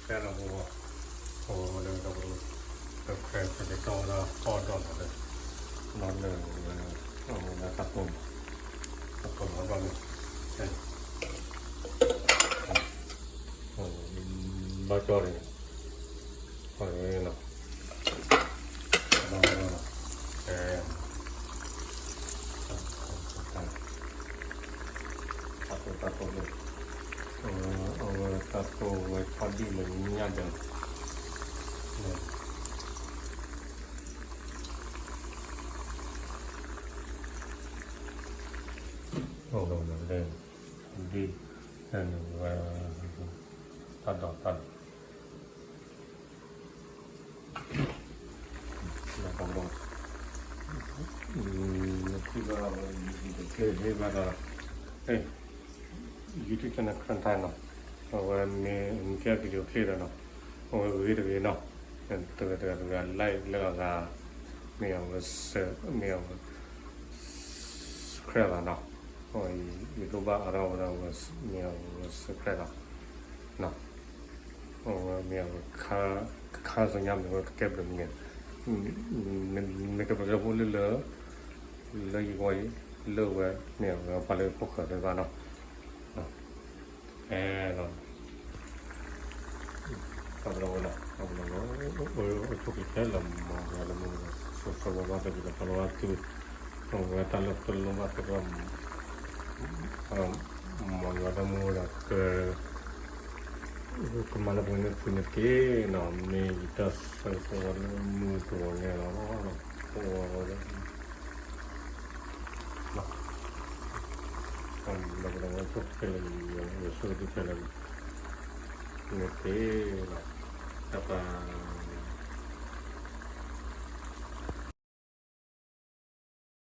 တဲလီၤပဝီၤ, အဝဲလၢဒီးပရူ, ဒီးခွဲးပကတီၢ်ဝဲဒၣ်အီၣ်ဒီးလီၤလၢ, ဒီးလၢ, အဝဲလၢတၢ်တိၢ်မး, တၢ်တိၢ်မးဘၣ်မ့ၢ်, ဘၣ်ကၠီၣ်န့ၣ်, အဝဲလီၤ, ဒီးဝဲလီၤ, တၢ်တိၢ်တၢ်တိၢ်လၢ, အဝဲတၢ်တိၢ်ဝဲထီၣ်ဒံၣ်လၢညၣ်ဒၢး, အဝဲလၢ, ဒ်, ဝဲ, တၢ်ဒိးတၢ်ဒိး YouTube channel ခရၢၣ်ထါနီၤ, အဝဲမ့ၢ်ကဲ video clip ဒီးနီၤ, အဝဲဂ့ၤတဂ့ၤနီၤ, တဂၤတဂၤတဂၤ like လၢအဂၤ, မ့ၢ်အဝဲ, မ့ၢ်အဝဲ, subscribe ဘၣ်နီၤ, ယလိၣ်ဘၣ်အါထီၣ်ဝဲဒၣ် မ့ၢ်အဝဲ subscribe လီၤ, နီၤ အဝဲမ့ၢ်အဝဲ, ခါဆူညါမ့ၢ်ဝဲကကဲဘျုးမ့ၢ်, မ့ၢ်ကပကဲဖိလၢလၢ, လၢယဂီၢ်အံၤ, လၢဝဲမ့ၢ်အဝဲပှၤလၢခိၣ်ဃၢၤသ့ၣ်တဖၣ်နီၤ, အဲၣ်လီၤ, တၢ်ဘျီဝဲလီၤ, တၢ်ဘျီဝဲ, အိၣ်ဆူၣ်က့ၤခဲလၢာ် မၤဝဲလၢမုၢ်, ဆိဆိဝဲဘၣ်တက့ၤဒီး follow ဝဲသု, အဝဲတၢ်လၢပတလိၣ်ဘၣ်သ့ၣ်တဖၣ် မ်ယွၤတၢ်မူဒီးက, ကမၤလၢပှဲၤန့ၣ်သုန့ၣ်တက့ၢ်နီၤ, မ့ၢ်ယတၢ်ဆၢဂ့ၤဆၢဝါလၢမုၢ်တဂီၤညါလီၤ, လၢပဝဲ, လၢပဝဲဆိၣ်ခဲလၢာ်, ယွၤဆိၣ်ဂ့ၤသုခဲလၢာ်, န့ၣ်တက့ၢ်လီၤ, တၢ်ပၢ်